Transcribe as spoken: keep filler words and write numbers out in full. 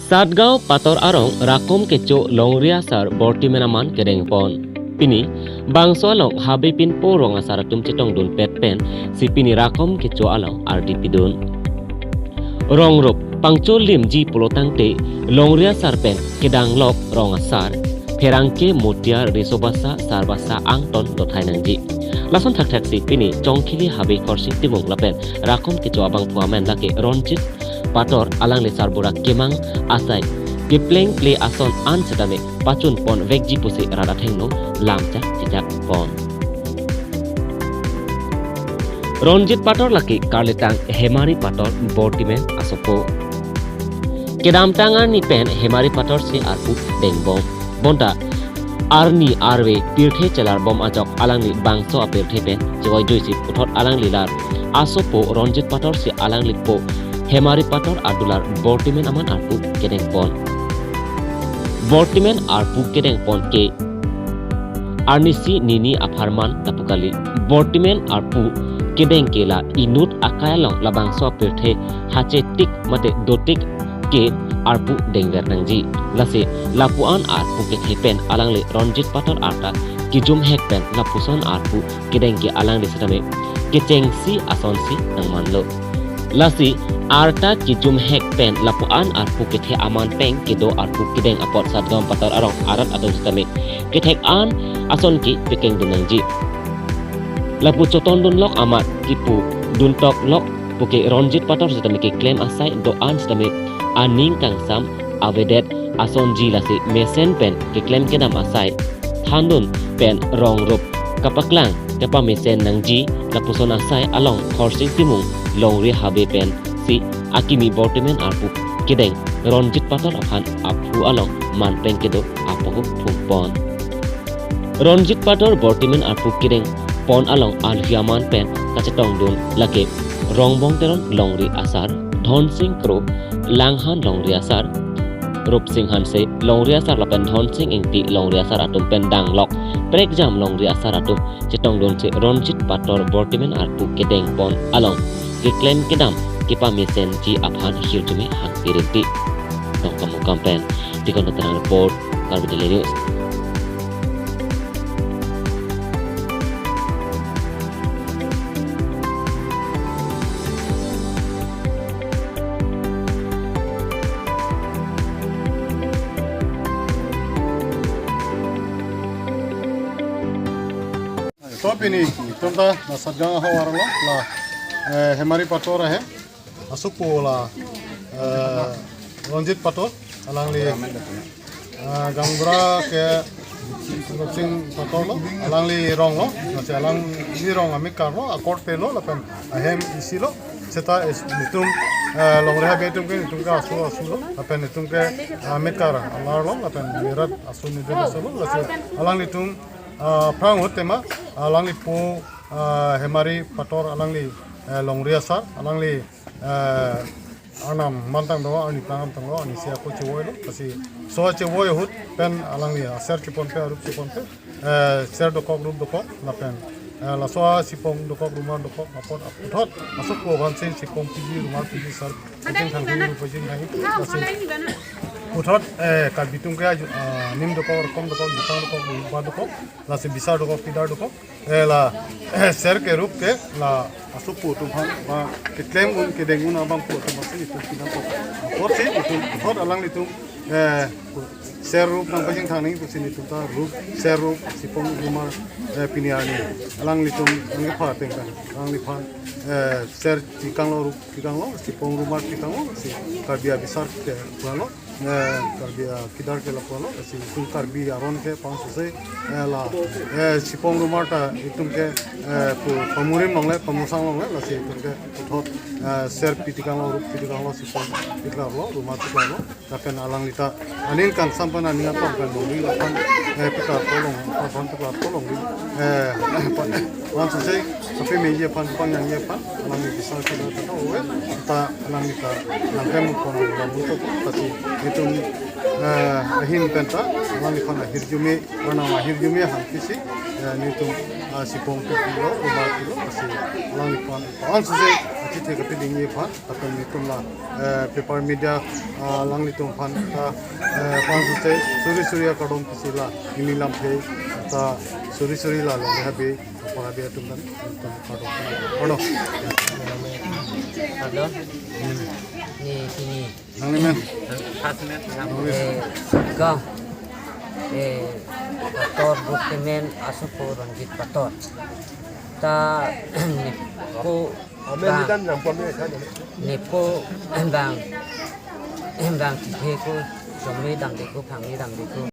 Satgaon Pator arong rakom kecho longri asar bortimen aman kedengpon. Pini bangso along habe pinpo rong asar atum chetongdun pet pensi pini rakom kecho along ardi pidun. Rong rup pangcholimji pulotangte longri asar pen kedanglok rong asar, pherangke, motiar, riso basa, sar basa angton dothai nangji. Lason thakthaksi pini Chongkhili habe Khorsing Timung lapen rakom kecho abangphu amen lake Ronjit Pator alangli sarbura kemang asai keplengple ason an setame pachunpon vekji pusi rat athengno lamchak chichakpon. Ronjit Pator lake karlitang Hemari Pator bortimen asopo. Kedamtang arni pen Hemari Pator si arpu dengbom. Bonta arni arve pirthe chelarbom ajok alangli bangso apirthe pen chevoi juisi puthot alangli lar asopo Ronjit Pator si alanglipo Hemari Pator adular bortimen aman arpu kedengpon. Bortimen arpu kedengpon ke arnisi nini apharman lapu kali. Bortimen arpu kedeng ke la inut akai along labangso apirthe hachetik mate dotik ke arpu dengver nangji. Lasi lapu-an arpu kethe pen alangli Ronjit Pator arta kejumhek pen lapuson arpu kedeng ke alangli setame kechengsi asonsi nangmanlo. Lasi arta kejumhek pen lapu-an arpu kethe aman pen kedo arpu kedeng apot Satgaon Pator arong arat atum setame kethek an ason ke pekengdun nangji. Lapu chotondunlok amat kipu duntoklok puke Ronjit Pator setame keklem asai do-an setame aning kangsam avedet asonji, lasi mesen pen keklem kedam asai thandun pen rong rup kapaklang kepamesen nangji lapuson asai along Khorsing Timung longri habe pensi akimi bortimen arpu kedeng Ronjit Pator aphan aphu along man pen kedo apoho phungpon. Ronjit Pator bortimen arpu kedengpon along alhi aman pen kachetongdun lake Rongbong Teron longri asar, Dhonsing Kro Langhan longri asar, Rupsing Hanse longri asar lapen Dhonsing Ingti longri asar atum pen danglok prekjam longri asar atum chetongdunsi Ronjit Pator bortimen arpu kedengpon along keklem kedam kepamesenji aphan hirjume hangpi rinti. Dongkamukam pen Tikon Terang report, Karbi Daily News. To pini itum ta la Satgaon ahavar lo la, eh, Hemari Pator ahe. Asopo la, eh, Ronjit Pator, alangli, eh, gaonbura ke Rupsing Pator lo, alangli rong lo, lasi alangli rong amekar lo, akorte lo, lapen ahem isi lo, seta es-, itum, eh, longri habe atum ke, itum ke aso aso lo, lapen itum ke, eh, amekar alar lo, lapen mirat aso mirat aso lo, lasi alanglitum, eh, aphrang ahut tema, alanglipo, eh, Hemari Pator alangli, eh, longri asar, alangli, eh, arnam mantang do, arni tangam tanglo, arnisi ako chevoilo, lasi so chevoi ahut pen alangli aser cheponpe, arup cheponpe, eh, ser dokok, rup dokok, lapen, eh, laso asipong dokok, rumar dokok, apot aputhot, asopo aphansi sipong piji, rumar piji, ser pachingthangji, rup pachingthangji, lasi puthot, eh, Karbi atum ke, ah, nim dokok, rokom dokok, jutang dokok, rupa dokok, lasi bisar dokok, pidar dokok, eh, la, eh, ser ke rup ke la asopo atum aphan ba keklem un kedeng un abangphu atum aphansi itum pinangkok. Apotsi itum apot alanglitum, eh, ser rup nangpachingthang nangji pusi itum ta rup, ser rup, sipong rumar, eh, pini arni alanglitum nangkepha ateng pen alangliphan, eh, ser tikanglo, rup tikanglo, sipong rumar tikanglo, si Karbi abisar ke pulo. Eh, Karbi, ah, kedar ke lapu lo, si itum Karbi aron ke pangsose, eh, la, eh, sipong rumar ta itum ke, eh, pu pamurim longle, pamusang longle, lasi itum ke puthot, eh, ser pi tikanglo, rup pi tikanglo, sipong tikanglo, rumar tikanglo, lapen alangli ta aning kangsam pen aning atong pen longri lapen, eh, pekar po long, aphan pekar po longri, eh, pa-, pangsose, kapemeji aphan, pangyangji aphan, alangli bisar kedar ta ove, ta alangli ta nangkemukon labu to, lasi itum, eh, ahin pen ta alangliphan ahirjume, arnam ahirjume hangpisi, eh, nelitum, ah, sipong pilo, rumar pilo, lasi alangliphan pangsose Te kapidingji aphan, lapen nelitum la, eh, paper media, ah, alanglitum aphan ta, eh, aphan suse suri suri akardom pisi la, ili lamthe ta suri suri la longle habe, apor habe atum dan, atum kardom, kardom. Kardom. Ni, ni, ni. Nangli men? First men, nang. Eh, Sutgang. Eh, Pator, Buktimen, asopo Ronjit Pator. Ta, nepo, Amen bang, nitan yang pon ni kan. Nepo, bang, bang, tihe ko, jomri damde ko, phangni damde ko.